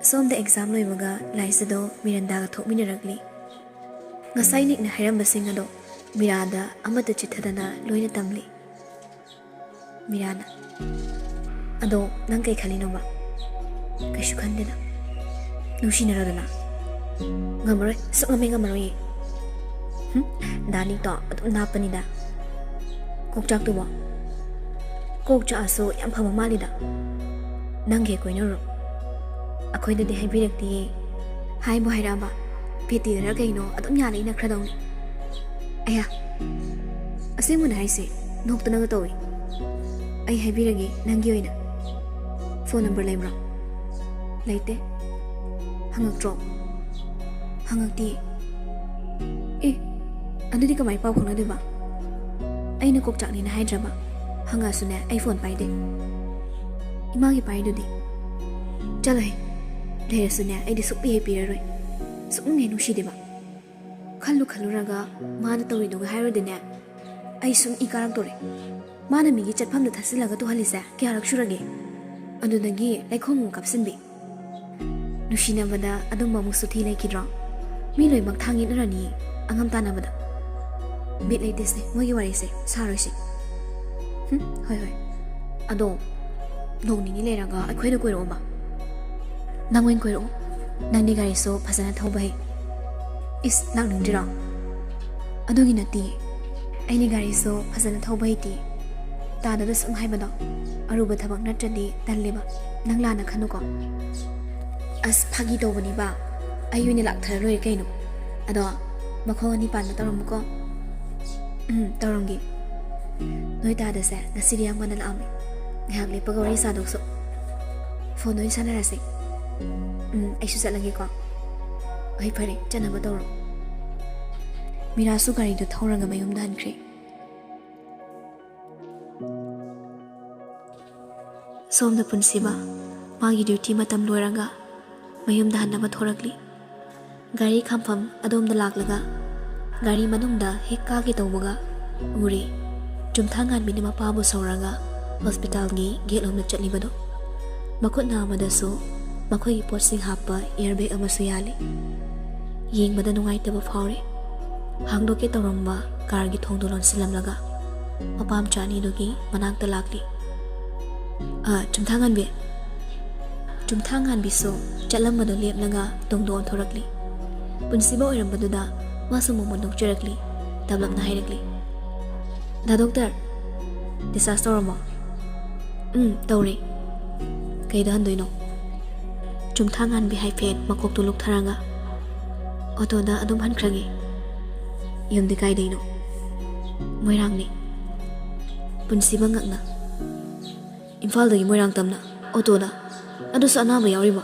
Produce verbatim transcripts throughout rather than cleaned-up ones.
ꯁꯣꯝꯗ ꯑꯦꯛꯖꯥꯝ ꯂꯣꯏꯕꯒ ꯂꯥꯏꯁꯗꯣ ꯃꯤꯔꯟꯗꯥꯒ ꯊꯣꯛꯃꯤꯟꯅꯔꯛꯂꯤ꯫ ꯉꯁꯥꯏ ꯅꯤꯛꯅ ꯍꯥꯏꯔꯝꯕꯁꯤꯡ ꯑꯗꯣ ꯃꯤꯔꯥꯗ ꯑꯃꯠꯇ ꯆꯤꯠꯊꯗꯅ ꯂꯣꯏꯅ ꯇꯝꯂꯤ꯫ ꯃꯤꯔꯥꯅ, "ꯑꯗꯣ ꯅꯪ ꯀꯩ ꯈꯜꯂꯤꯅꯣꯕ?" "ꯀꯩꯁꯨ ꯈꯟꯗꯦꯗ꯫ ꯅꯨꯡꯁꯤꯅꯔꯣꯗꯅ꯫" "ꯉꯝꯃꯔꯣꯏ, ꯁꯨꯛꯉꯝ ꯍꯦꯛ ꯉꯝꯃꯔꯣꯏꯌꯦ꯫" "ꯍꯨꯝ, ꯗꯥꯅꯤꯛꯇꯣ ꯑꯗꯨꯝ ꯅꯥꯞꯄꯅꯤꯗ꯫ ꯀꯣꯛ ꯆꯥꯛꯇꯨꯕꯣ?" "ꯀꯣꯛ ꯆꯥꯛꯑꯁꯨ ꯌꯥꯝ ꯐꯕ ꯃꯥꯜꯂꯤꯗ꯫ ꯅꯪꯒꯤ ꯀꯣꯏꯅꯔꯣ꯫ ꯑꯩꯈꯣꯏꯗꯗꯤ ꯍꯥꯏꯕꯤꯔꯛꯇꯤꯌꯦ꯫ ꯍꯥꯏꯕꯨ ꯍꯥꯏꯔꯛꯑꯕ, ꯄꯦꯇꯤꯗꯔ ꯀꯩꯅꯣ ꯑꯗꯨꯝ ꯌꯥꯅ ꯏꯅꯈ꯭ꯔꯗꯧꯅꯤ꯫" "ꯑꯌꯥ, ꯑꯁꯦꯡꯕꯅꯦ ꯍꯥꯏꯁꯦ, ꯅꯣꯛꯇꯅꯒ ꯇꯧꯏ꯫" "ꯑꯩ ꯍꯥꯏꯕꯤꯔꯒꯦ ꯅꯪꯒꯤ ꯑꯣꯏꯅ꯫ ꯐꯣꯟ ꯅꯝꯕꯔ ꯂꯩꯕ꯭ꯔꯣ?" "ꯂꯩꯇꯦ꯫" "ꯍꯪꯉꯛꯇ꯭ꯔꯣ?" "ꯍꯪꯉꯛꯇꯤꯌꯦ꯫" "ꯑꯦ, ꯑꯗꯨꯗꯤ ꯀꯃꯥꯏ ꯄꯥꯎ ꯐꯥꯎꯅꯗꯣꯏꯕ? ꯑꯩꯅ ꯀꯣꯛꯆꯥꯛꯅꯤꯅ ꯍꯥꯏꯗ꯭ꯔꯕ? ꯍꯪꯉꯛꯑꯁꯨꯅꯦ, ꯑꯩ ꯐꯣꯟ ꯄꯥꯏꯗꯦ꯫ ꯏꯃꯥꯒꯤ ꯄꯥꯏꯗꯨꯗꯤ꯫" "ꯆꯠꯂꯣꯍꯦ, ꯂꯩꯔꯁꯨꯅꯦ, ꯑꯩꯗꯤ ꯁꯨꯛꯄꯤ ꯍꯦꯛ ꯄꯤꯔꯔꯣꯏ꯫ ꯁꯨꯛꯅꯨꯡ ꯍꯦꯛ ꯅꯨꯡꯁꯤꯗꯦꯕ꯫ ꯈꯜꯂꯨ ꯈꯜꯂꯨꯔꯒ ꯃꯥꯅ ꯇꯧꯔꯤꯗꯨꯒ ꯍꯥꯏꯔꯨꯔꯗꯤꯅꯦ, ꯑꯩ ꯁꯨꯝ ꯏ ꯀꯥꯔꯛꯇꯣꯔꯦ꯫ ꯃꯥꯅ ꯃꯤꯒꯤ ꯆꯠꯐꯝꯗ ꯊꯠꯆꯤꯜꯂꯒ ꯇꯣꯛꯍꯜꯂꯤꯁꯦ ꯀꯌꯥꯔꯛ ꯁꯨꯔꯒꯦ? ꯑꯗꯨꯗꯒꯤ ꯂꯩꯈꯣꯝ ꯑꯃꯨꯛ ꯀꯥꯞꯁꯤꯟꯕꯤ꯫ ꯅꯨꯡꯁꯤꯅꯕꯗ ꯑꯗꯨꯝꯕ ꯑꯃꯨꯛꯁꯨ ꯊꯤ ꯂꯩꯈꯤꯗ꯭ꯔꯣ? ꯃꯤ ꯂꯣꯏꯅꯃꯛ ꯊꯥꯡ ꯌꯦꯠꯅꯔꯅꯤ ꯑꯉꯝ ꯇꯥꯟꯅꯕꯗ꯫" "ꯕꯤꯠ ꯂꯩꯇꯦꯁꯦ, ꯃꯣꯏꯒꯤ ꯋꯥꯔꯤꯁꯦ ꯁꯥꯔꯣꯏꯁꯦ꯫" "ꯍꯨꯝ, ꯍꯣꯏ, ꯍꯣꯏ꯫ ꯑꯗꯣ ꯅꯣꯡ ꯅꯤꯅꯤ ꯂꯩꯔꯒ ꯑꯩꯈꯣꯏꯗ ꯀꯣꯏꯔꯛꯑꯣꯕ꯫" "ꯅꯪ ꯑꯣꯏꯅ ꯀꯣꯏꯔꯛꯑꯣ꯫ ꯅꯪꯗꯤ ꯒꯥꯔꯤꯁꯨ ꯐꯖꯅ ꯊꯧꯕ ꯍꯩ꯫" "ꯏꯁ, ꯂꯥꯛꯅꯤꯡꯗ꯭ꯔꯤꯔꯣ?" "ꯑꯗꯨꯒꯤ ꯅꯠꯇꯦ, ꯑꯩꯗꯤ ꯒꯥꯔꯤꯁꯨ ꯐꯖꯅ ꯊꯧꯕ ꯍꯩꯇꯦ꯫ ꯇꯥꯗꯗ ꯁꯨꯝ ꯍꯥꯏꯕꯗꯣ ꯑꯔꯨꯕ ꯊꯕꯛ ꯅꯠꯇ꯭ꯔꯗꯤ ꯇꯜꯂꯦꯕ꯫ ꯅꯪ ꯂꯥꯟꯅ ꯈꯟꯅꯨꯀꯣ꯫" "ꯑꯁ, ꯐꯥꯒꯤ ꯇꯧꯕꯅꯤꯕ꯫ ꯑꯩ ꯑꯣꯏꯅ ꯂꯥꯛꯊꯔ ꯂꯣꯏꯔꯦ ꯀꯩꯅꯣ꯫ ꯑꯗꯣ ꯃꯈꯣꯡ ꯑꯅꯤ ꯄꯥꯟꯕ ꯇꯧꯔꯝꯃꯨꯀꯣ꯫" "ꯎꯝ, ꯇꯧꯔꯝꯒꯦ꯫ ꯅꯣꯏ ꯇꯥꯗꯁꯦ ꯉꯁꯤꯗꯤ ꯌꯥꯝ ꯉꯟꯅ ꯂꯥꯛꯑꯝꯃꯦ꯫ ꯉꯥꯏꯍꯥꯛ ꯂꯦꯞꯄꯒ ꯋꯥꯔꯤ ꯁꯥꯗꯣꯛꯁꯨ꯫ ꯐꯣꯟ ꯑꯣꯏꯅ ꯁꯥꯟꯅꯔꯁꯦ꯫" "ꯎꯝ, ꯑꯩꯁꯨ ꯆꯠꯂꯒꯦꯀꯣ꯫" "ꯍꯣꯏ, ꯐꯔꯦ, ꯆꯠꯅꯕ ꯇꯧꯔꯣ꯫" ꯃꯤꯔꯥꯁꯨ ꯒꯥꯔꯤꯗꯨ ꯊꯧꯔꯒ ꯃꯌꯨꯝꯗ ꯍꯟꯈ꯭ꯔꯦ꯫ ꯁꯣꯝꯗ ꯄꯨꯟꯁꯤꯕ ꯃꯥꯒꯤ ꯗ꯭ꯌꯨꯇꯤ ꯃꯇꯝ ꯂꯣꯏꯔꯒ ꯃꯌꯨꯝꯗ ꯍꯟꯅꯕ ꯊꯣꯔꯛꯂꯤ꯫ ꯒꯥꯔꯤ ꯈꯥꯝꯐꯝ ꯑꯗꯣꯝꯗ ꯂꯥꯛꯂꯒ ꯒꯥꯔꯤ ꯃꯅꯨꯡꯗ ꯍꯦꯛ ꯀꯥꯒꯦ ꯇꯧꯕꯒ ꯎꯔꯦ, ꯆꯨꯝꯊꯥ ꯉꯥꯟꯕꯤꯅ ꯃꯄꯥꯕꯨ ꯁꯧꯔꯒ ꯍꯣꯁꯄꯤꯇꯥꯜꯒꯤ ꯒꯦꯠ ꯂꯣꯝꯗ ꯆꯠꯂꯤꯕꯗꯣ꯫ ꯃꯈꯨꯠ ꯅꯥꯝꯃꯗꯁꯨ ꯃꯈꯣꯏꯒꯤ ꯄꯣꯠꯁꯤꯡ ꯍꯥꯞꯄ ꯏꯌꯔ ꯕꯦꯒ ꯑꯃꯁꯨ ꯌꯥꯜꯂꯤ꯫ ꯌꯦꯡꯕꯗ ꯅꯨꯡꯉꯥꯏꯇꯕ ꯐꯥꯎꯔꯦ꯫ ꯍꯥꯡꯗꯣꯛꯀꯦ ꯇꯧꯔꯝꯕ ꯀꯥꯔꯒꯤ ꯊꯣꯡꯗꯣ ꯂꯣꯟꯁꯤꯜꯂꯝꯂꯒ ꯃꯄꯥ ꯃꯆꯥ ꯑꯅꯤꯗꯨꯒꯤ ꯃꯅꯥꯛꯇ ꯂꯥꯛꯂꯤ꯫ "ꯑ, ꯆꯨꯝꯊꯥꯡꯉꯥꯟꯕꯤ!" ꯆꯨꯝꯊꯥꯡꯉꯥꯟꯕꯤꯁꯨ ꯆꯠꯂꯝꯕꯗꯨ ꯂꯦꯞꯂꯒ ꯇꯨꯡꯗ ꯑꯣꯟꯊꯣꯔꯛꯂꯤ꯫ ꯄꯨꯟꯁꯤꯕ ꯑꯣꯏꯔꯝꯕꯗꯨꯗ ꯃꯥꯁꯨ ꯃꯣꯃꯣꯟ ꯅꯣꯛꯆꯔꯛꯂꯤ꯫ ꯇꯞꯂꯞꯅ ꯍꯥꯏꯔꯛꯂꯤ, "ꯗꯥ ꯗꯣꯛꯇꯔ, discharge ꯇꯧꯔꯝꯃꯣ?" "ꯎꯝ, ꯇꯧꯔꯦ꯫ ꯀꯩꯗ ꯍꯟꯗꯣꯏꯅꯣ?" ꯆꯨꯝꯊꯥꯡꯉꯥꯟꯕꯤ ꯍꯥꯏꯐꯦꯠ ꯃꯀꯣꯛꯇꯨ ꯂꯨꯛꯊꯔꯒ, "ꯑꯣꯇꯣꯗ ꯑꯗꯨꯝ ꯍꯟꯈ꯭ꯔꯒꯦ꯫" "ꯌꯨꯝꯗꯤ ꯀꯥꯏꯗꯩꯅꯣ?" "ꯃꯣꯏꯔꯥꯡꯅꯤ꯫" ꯄꯨꯟꯁꯤꯕ ꯉꯛꯅ, "ꯏꯝꯐꯥꯜꯗꯒꯤ ꯃꯣꯏꯔꯥꯡ ꯇꯝꯅ ꯑꯣꯇꯣꯗ? ꯑꯗꯨꯁꯨ ꯑꯅꯥꯕ ꯌꯥꯎꯔꯤꯕꯣ?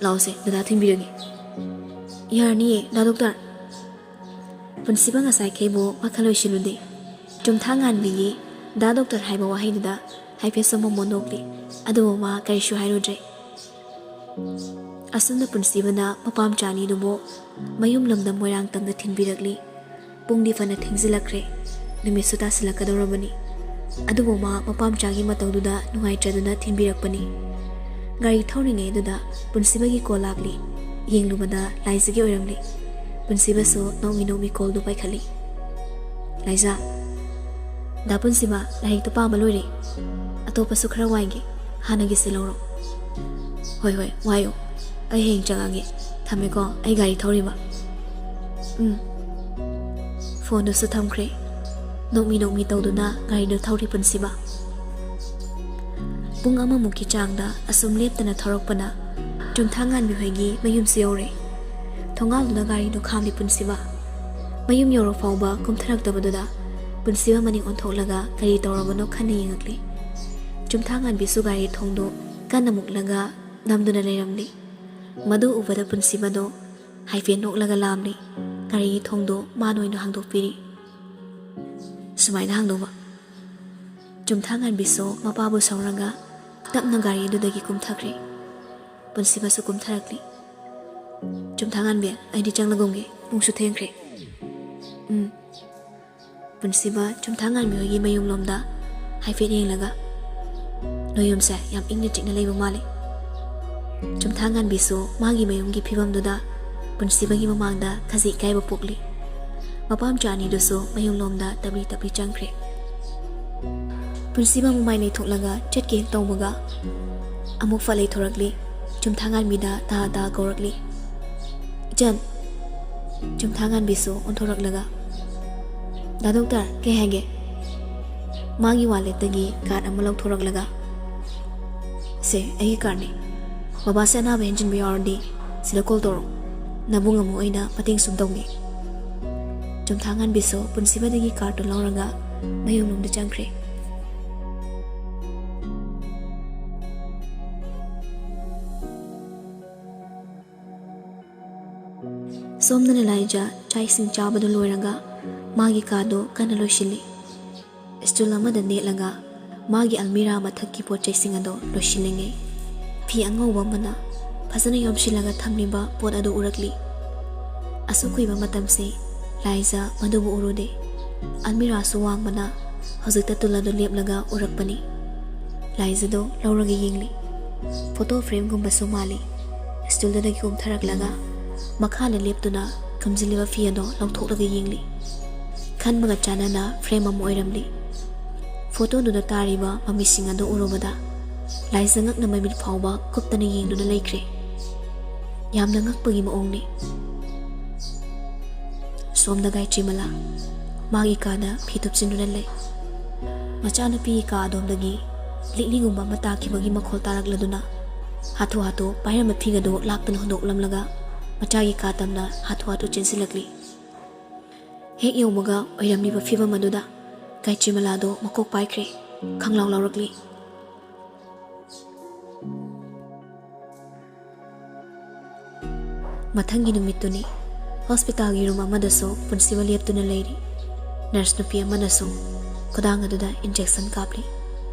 ꯂꯥꯛꯑꯣꯁꯦ, ꯗꯗꯥ ꯊꯤꯟꯕꯤꯔꯒꯦ꯫" "ꯌꯥꯔꯅꯤꯌꯦ, ꯗꯥ ꯗꯣꯛꯇꯔ꯫" ꯄꯨꯟꯁꯤꯕ ꯉꯁꯥꯏꯈꯩꯕꯨ ꯋꯥꯈꯜ ꯑꯣꯏꯁꯤꯜꯂꯨꯗꯦ꯫ ꯆꯨꯝꯊꯥꯡꯉꯥꯟꯕꯤꯒꯤ "ꯗꯥ ꯗꯣꯛꯇꯔ" ꯍꯥꯏꯕ ꯋꯥꯍꯩꯗꯨꯗ ꯍꯥꯏꯐꯦꯠꯁꯨ ꯃꯣꯃꯣꯟ ꯅꯣꯛꯂꯤ꯫ ꯑꯗꯨꯕꯨ ꯃꯥ ꯀꯔꯤꯁꯨ ꯍꯥꯏꯔꯨꯗ꯭ꯔꯦ꯫ ꯑꯁꯨꯝꯅ ꯄꯨꯟꯁꯤꯕꯅ ꯃꯄꯥ ꯃꯆꯥ ꯑꯅꯤꯗꯨꯕꯨ ꯃꯌꯨꯝ ꯂꯝꯗꯝ ꯃꯣꯏꯔꯥꯡ ꯇꯝꯗ ꯊꯤꯟꯕꯤꯔꯛꯂꯤ꯫ ꯄꯨꯡꯗꯤ ꯐꯅ ꯊꯦꯡꯖꯤꯜꯂꯛꯈ꯭ꯔꯦ꯫ ꯅꯨꯃꯤꯠꯁꯨ ꯇꯥꯁꯤꯜꯂꯛꯀꯗꯧꯔꯕꯅꯤ꯫ ꯑꯗꯨꯕꯨ ꯃꯥ ꯃꯄꯥ ꯃꯆꯥꯒꯤ ꯃꯇꯧꯗꯨꯗ ꯅꯨꯡꯉꯥꯏꯇ꯭ꯔꯗꯨꯅ ꯊꯤꯟꯕꯤꯔꯛꯄꯅꯤ꯫ ꯒꯥꯔꯤ ꯊꯧꯔꯤꯉꯩꯗꯨꯗ ꯄꯨꯟꯁꯤꯕꯒꯤ ꯀꯣꯜ ꯂꯥꯛꯂꯤ꯫ ꯌꯦꯡꯂꯨꯕꯗ ꯂꯥꯏꯖꯒꯤ ꯑꯣꯏꯔꯝꯂꯤ꯫ ꯄꯨꯟꯁꯤꯕꯁꯨ ꯅꯣꯛꯃꯤ ꯅꯣꯛꯃꯤ ꯀꯣꯜꯗꯨ ꯄꯥꯏꯈꯠꯂꯤ꯫ "ꯂꯥꯏꯖꯥ꯫" "ꯗꯥ ꯄꯨꯟꯁꯤꯕ, ꯂꯥꯏꯔꯤꯛꯇꯨ ꯄꯥꯕ ꯂꯣꯏꯔꯦ꯫ ꯑꯇꯣꯞꯄꯁꯨ ꯈꯔ ꯋꯥꯏꯒꯦ꯫ ꯍꯥꯟꯅꯒꯤꯁꯦ ꯂꯧꯔꯣ꯫" "ꯍꯣꯏ, ꯍꯣꯏ, ꯋꯥꯏꯌꯣ꯫ ꯑꯩ ꯍꯌꯦꯡ ꯆꯪꯉꯒꯦ꯫ ꯊꯝꯃꯦꯀꯣ, ꯑꯩ ꯒꯥꯔꯤ ꯊꯧꯔꯤꯕ꯫" "ꯎꯝ꯫" ꯐꯣꯟꯗꯨꯁꯨ ꯊꯝꯈ꯭ꯔꯦ꯫ ꯅꯣꯛꯃꯤ ꯅꯣꯛꯃꯤ ꯇꯧꯗꯨꯅ ꯒꯥꯔꯤꯗꯨ ꯊꯧꯔꯤ ꯄꯨꯟꯁꯤꯕ꯫ ꯄꯨꯡ ꯑꯃꯃꯨꯛꯀꯤ ꯆꯥꯡꯗ ꯑꯁꯨꯝ ꯂꯦꯞꯇꯅ ꯊꯧꯔꯛꯄꯅ ꯆꯨꯝꯊꯥꯡꯉꯥꯟꯕꯤ ꯍꯣꯏꯒꯤ ꯃꯌꯨꯝꯁꯨ ꯌꯧꯔꯦ꯫ ꯊꯣꯡꯒꯥꯜꯗꯨꯗ ꯒꯥꯔꯤꯗꯨ ꯈꯥꯝꯂꯤ ꯄꯨꯟꯁꯤꯕ꯫ ꯃꯌꯨꯝ ꯌꯧꯔ ꯐꯥꯎꯕ ꯀꯨꯝꯊꯔꯛꯇꯕꯗꯨꯗ ꯄꯨꯟꯁꯤꯕ ꯃꯅꯤꯡ ꯑꯣꯟꯊꯣꯛꯂꯒ ꯀꯔꯤ ꯇꯧꯔꯕꯅꯣ ꯈꯟꯅ ꯌꯦꯡꯉꯛꯂꯤ꯫ ꯆꯨꯝꯊꯥꯡꯉꯥꯟꯕꯤꯁꯨ ꯒꯥꯔꯤ ꯊꯣꯡꯗꯨ ꯀꯟꯅ ꯃꯨꯛꯂꯒ ꯅꯝꯗꯨꯅ ꯂꯩꯔꯝꯂꯤ꯫ ꯃꯗꯨ ꯎꯕꯗ ꯄꯨꯟꯁꯤꯕꯗꯣ ꯍꯥꯏꯐꯦꯠ ꯅꯣꯛꯂꯒ ꯂꯥꯝꯂꯤ꯫ ꯒꯥꯔꯤꯒꯤ ꯊꯣꯡꯗꯣ ꯃꯥꯅ ꯑꯣꯏꯅ ꯍꯥꯡꯗꯣꯛꯄꯤꯔꯤ꯫ ꯁꯨꯃꯥꯏꯅ ꯍꯥꯡꯗꯣꯛꯄ꯫ ꯆꯨꯝꯊꯥꯡꯉꯥꯟꯕꯤꯁꯨ ꯃꯄꯥꯕꯨ ꯁꯥꯎꯔꯒ ꯇꯞꯅ ꯒꯥꯔꯤ ꯑꯗꯨꯗꯒꯤ ꯀꯨꯝꯊꯈ꯭ꯔꯦ꯫ ꯄꯨꯟꯁꯤꯕꯁꯨ ꯀꯨꯝꯊꯔꯛꯂꯤ꯫ "ꯆꯨꯝꯊꯥꯡꯉꯥꯟꯕꯤ, ꯑꯩꯗꯤ ꯆꯪꯂꯒꯨꯝꯒꯦ, ꯄꯨꯡꯁꯨ ꯊꯦꯡꯈ꯭ꯔꯦ꯫" "ꯎꯝ꯫" ꯄꯨꯟꯁꯤꯕ ꯆꯨꯝꯊꯥꯡꯉꯥꯟꯕꯤ ꯍꯣꯏꯒꯤ ꯃꯌꯨꯝꯂꯣꯝꯗ ꯍꯥꯏꯐꯦꯠ ꯌꯦꯡꯂꯒ, "ꯅꯣꯏ ꯌꯨꯝꯁꯦ ꯌꯥꯝ ꯏꯪꯅ ꯆꯤꯛꯅ ꯂꯩꯕ ꯃꯥꯜꯂꯤ꯫" ꯆꯨꯝꯊꯥꯉꯥꯟꯕꯤꯁꯨ ꯃꯥꯒꯤ ꯃꯌꯨꯝꯒꯤ ꯐꯤꯕꯝꯗꯨꯗ ꯄꯨꯟꯁꯤꯕꯒꯤ ꯃꯃꯥꯡꯗ ꯈꯖꯤꯛ ꯏꯀꯥꯏꯕ ꯄꯣꯛꯂꯤ꯫ ꯃꯄꯥꯝꯆꯥ ꯑꯅꯤꯗꯨꯁꯨ ꯃꯌꯨꯝꯂꯣꯝꯗ ꯇꯞꯂꯤ ꯇꯞꯂꯤ ꯆꯪꯈ꯭ꯔꯦ꯫ ꯄꯨꯟꯁꯤꯕ ꯃꯃꯥꯏ ꯂꯩꯊꯣꯛꯂꯒ ꯆꯠꯀꯦ ꯍꯦꯛ ꯇꯧꯕꯒ ꯑꯃꯨꯛ ꯐꯠ ꯂꯩꯊꯣꯔꯛꯂꯤ꯫ ꯆꯨꯝꯊꯥꯉꯥꯟꯕꯤꯗ ꯇꯥ ꯇꯥ ꯀꯧꯔꯛꯂꯤ꯫ "ꯏꯆꯟ!" ꯆꯨꯝꯊꯥꯉꯥꯟꯕꯤꯁꯨ ꯑꯣꯟꯊꯣꯔꯛꯂꯒ, "ꯗꯥ ꯗꯣꯛꯇꯔ, ꯀꯩ ꯍꯥꯏꯒꯦ?" ꯃꯥꯒꯤ ꯋꯥꯂꯦꯠꯇꯒꯤ ꯀꯥꯔꯗ ꯑꯃ ꯂꯧꯊꯣꯔꯛꯂꯒ, "ꯁꯦ, ꯑꯩꯒꯤ ꯀꯥꯔꯗꯅꯤ꯫ ꯕꯕꯥꯁꯦ ꯑꯅꯥꯕ ꯍꯦꯟꯖꯤꯟꯕ ꯌꯥꯎꯔꯗꯤ ꯁꯤꯗ ꯀꯣꯜ ꯇꯧꯔꯣ꯫ ꯅꯕꯨꯡ ꯑꯃꯨ ꯑꯩꯅ ꯃꯇꯦꯡ ꯁꯨꯝ ꯇꯧꯒꯦ꯫" ꯆꯨꯝꯊꯥꯉꯥꯟꯕꯤꯁꯨ ꯄꯨꯟꯁꯤꯕꯗꯒꯤ ꯀꯥꯔꯗꯇꯨ ꯂꯧꯔꯒ ꯃꯌꯨꯝꯂꯣꯝꯗ ꯆꯪꯈ꯭ꯔꯦ꯫ ꯁꯣꯝꯗꯅ ꯂꯥꯏꯖ ꯆꯥꯛ ꯏꯁꯤꯡ ꯆꯥꯕꯗꯨ ꯂꯣꯏꯔꯒ ꯃꯥꯒꯤ ꯀꯥꯗꯨ ꯀꯟꯅ ꯂꯣꯏꯁꯤꯜꯂꯤ꯫ ꯁ꯭ꯇꯨꯜ ꯑꯃꯗ ꯅꯦꯠꯂꯒ ꯃꯥꯒꯤ ꯑꯜꯃꯤꯔꯥ ꯃꯊꯛꯀꯤ ꯄꯣꯠ ꯆꯩꯁꯤꯡ ꯑꯗꯨ ꯂꯣꯏꯁꯤꯜꯂꯤꯉꯩ, ꯐꯤ ꯑꯉꯧꯕ ꯑꯃꯅ ꯐꯖꯅ ꯌꯣꯝꯁꯤꯜꯂꯒ ꯊꯝꯂꯤꯕ ꯄꯣꯠ ꯑꯗꯨ ꯎꯔꯛꯂꯤ꯫ ꯑꯁꯨꯛ ꯀꯨꯏꯕ ꯃꯇꯝꯁꯤ ꯂꯥꯏꯖ ꯃꯗꯨꯕꯨ ꯎꯔꯨꯗꯦ꯫ ꯑꯜꯃꯤꯔꯥꯁꯨ ꯋꯥꯡꯕꯅ ꯍꯧꯖꯤꯛꯇ ꯇꯨꯜ ꯑꯗꯨ ꯂꯦꯞꯂꯒ ꯎꯔꯛꯄꯅꯤ꯫ ꯂꯥꯏꯖꯗꯨ ꯂꯧꯔꯒ ꯌꯦꯡꯂꯤ꯫ ꯐꯣꯇꯣ ꯐ꯭ꯔꯦꯝꯒꯨꯝꯕꯁꯨ ꯃꯥꯜꯂꯤ꯫ ꯁ꯭ꯇꯨꯜꯗꯨꯗꯒꯤ ꯀꯨꯝꯊꯔꯛꯂꯒ ꯃꯈꯥꯗ ꯂꯦꯞꯇꯨꯅ ꯈꯨꯝꯖꯤꯜꯂꯤꯕ ꯐꯤ ꯑꯗꯨ ꯂꯧꯊꯣꯛꯂꯒ ꯌꯦꯡꯂꯤ꯫ ꯈꯟꯕꯒ ꯆꯥꯟꯅꯅ ꯐ꯭ꯔꯦꯝ ꯑꯃ ꯑꯣꯏꯔꯝꯂꯤ꯫ ꯐꯣꯇꯣꯗꯨꯗ ꯇꯥꯔꯤꯕ ꯃꯃꯤꯁꯤꯡ ꯑꯗꯨ ꯎꯔꯨꯕꯗ ꯂꯥꯏꯖ ꯉꯛꯅ ꯃꯃꯤꯠ ꯐꯥꯎꯕ ꯀꯨꯞꯇꯅ ꯌꯦꯡꯗꯨꯅ ꯂꯩꯈ꯭ꯔꯦ꯫ ꯌꯥꯝꯅ ꯉꯛꯄꯒꯤ ꯃꯑꯣꯡꯅꯤ꯫ ꯁꯣꯝꯗ ꯒꯥꯌꯇ꯭ꯔꯤꯃꯂꯥ ꯃꯥꯒꯤ ꯀꯥꯗ ꯐꯤ ꯊꯨꯞꯆꯤꯟꯗꯨꯅ ꯂꯩ꯫ ꯃꯆꯥꯅꯨꯄꯤꯒꯤ ꯀꯥ ꯑꯗꯣꯝꯗꯒꯤ ꯂꯤꯛꯂꯤꯒꯨꯝꯕ ꯑꯃ ꯇꯥꯈꯤꯕꯒꯤ ꯃꯈꯣꯜ ꯇꯥꯔꯛꯂꯗꯨꯅ ꯍꯥꯊꯨ ꯍꯥꯊꯨ ꯄꯥꯏꯔꯝꯕ ꯐꯤꯒꯗꯨ ꯂꯥꯛꯇꯨꯅ ꯍꯨꯟꯗꯣꯛꯂꯝꯂꯒ ꯃꯆꯥꯒꯤ ꯀꯥ ꯇꯝꯅ ꯍꯥꯊꯨ ꯍꯥꯊꯨ ꯆꯦꯟꯁꯤꯜꯂꯛꯂꯤ꯫ ꯍꯦꯛ ꯌꯧꯕꯒ ꯑꯣꯏꯔꯝꯂꯤꯕ ꯐꯤꯕꯝ ꯑꯗꯨꯗ ꯒꯥꯌꯇ꯭ꯔꯤꯃꯂꯥꯗꯨ ꯃꯀꯣꯛ ꯄꯥꯏꯈ꯭ꯔꯦ, ꯈꯪꯂꯥꯎ ꯂꯥꯎꯔꯛꯂꯤ꯫ ꯃꯊꯪꯒꯤ ꯅꯨꯃꯤꯠꯇꯨꯅꯤ꯫ ꯍꯣꯁꯄꯤꯇꯥꯜꯒꯤ ꯔꯨꯝ ꯑꯃꯗꯁꯨ ꯄꯨꯟꯁꯤꯕ ꯂꯦꯞꯇꯨꯅ ꯂꯩꯔꯤ꯫ ꯅꯔꯁ ꯅꯨꯄꯤ ꯑꯃꯅꯁꯨ ꯈꯨꯗꯥꯡ ꯑꯗꯨꯗ ꯏꯟꯖꯦꯛꯁꯟ ꯀꯥꯞꯂꯤ꯫